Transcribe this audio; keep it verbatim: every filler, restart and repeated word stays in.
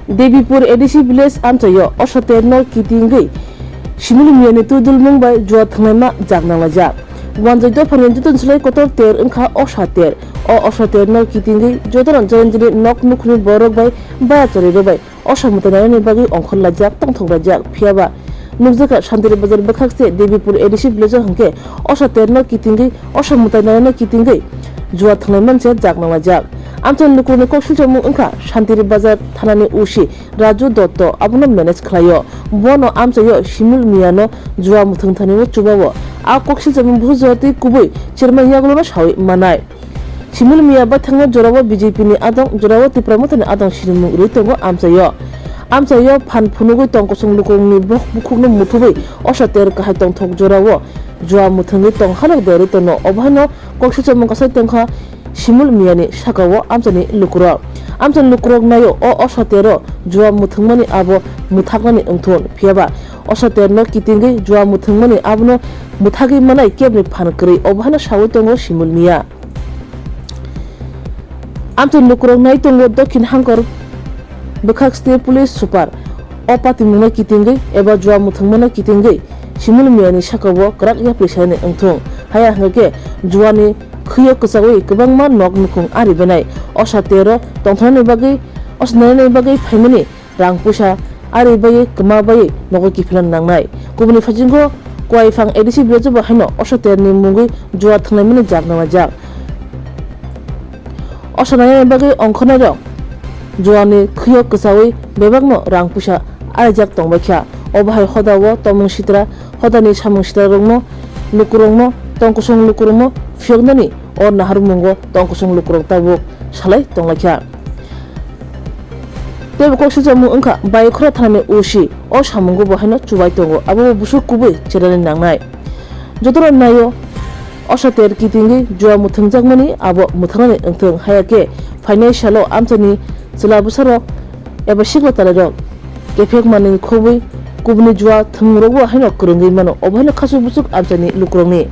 Debipur A D C village amchaio Osha Terno kitingwi Shimul Miyani twi dulmung bai jua thwngnaima jak nanglaijak. Wanjwi dophani joto swlai kotor ter wngkha Osha Ter. O Osha Terno kitingwi jotono joindini nok nukhungni borok bai baya chwrairok bai Osha mwtai nainani bagwi ongkhorlaijak, tongthokbaijak. Phiyaba nukjakha Shantiri Bazar bwkhakse Debipur A D C village o hwnkhe Osha Terno kitingwi Osha mwtai nainani kitingwi jua thwngnaimani jak nanglaijak. Amchaini lukurokni koksilchomung wngkha Shantiri Bazar thanani O C Raju Dotto abono manage khlaio. Bono amchaio Shimul Miyano jua mwthwng thani o chubao. A koksilchomung busu jora tei kubui chairman yagulono sawi manai. Shimul Miya baithangna jorao B J P ni adong, jorao Tipra Mothani adong sinimung rwi tongo amchaio. Amchaio phan phunugwi tong kosong lukurokni bok-, bukhukno muthubwi Osha Ter kahai tongthok jorao jua mwthwngwi tong halok derwi tono. Obo haino koksilchomung kasai tongkha Shimul Miyani sakao amchaini lukurok. Amchaini lukurok naio o Osha Tero jua mwthwngmani abo mwthaknani wngthun. Phiyaba Osha Terno kitingwi jua mwthwngmani abono mwthagwi manai kebni phan kwrwi, obo haino sawi tongo Shimul Miya. Amchaini lukurok nai tongo Dokhin Hangkor bwkhak state police super. O patimungno kitingwi eba jua mwthwngmano kitingwi Shimul Miyani sakao kwrak yapri sanani wngthung. Haya hwnkhe juani khwio kwchawi kwbangma nok nukhung ari benai. Osha Tero tongthoknani bagwi, Osha nainani bagwi phaimani rang puisa ari baiwi kwma baiwi nogo kiphilna nangnai. Kubuni phasingo Kuaiphang A D C village bo haino Osha Terni mungwi jua thwngnaimani jak nanglaijak. Osha nainani bagwi ongkhornairok juani khwio kwchawi bebakno rang puisa arijak tongbaikha. Obo hai hodao tomung sitra, hodani samung sitrarokno, lukurokno, tongkosong lukurokno phiyoknani o naharmungo tongkosong lukurok tabuk salai tonglaikha. Teibo koksilchomung wngkha Bayokhora thanani O C o samungo bo haino chubai tongo, abobo busuk kubui cherani nangnai. Jotono naio Osha Ter kitingwi jua mwthwngjakmani abo mwthangnaini wngthung, haya khe phainai salo amchaini chwla bwsarok eba sikla talairok kephek manwi khobwi kubuni jua thwngmungrokbo haino kwrwngwi mano, obo haino khasuk busuk amchaini lukurokni.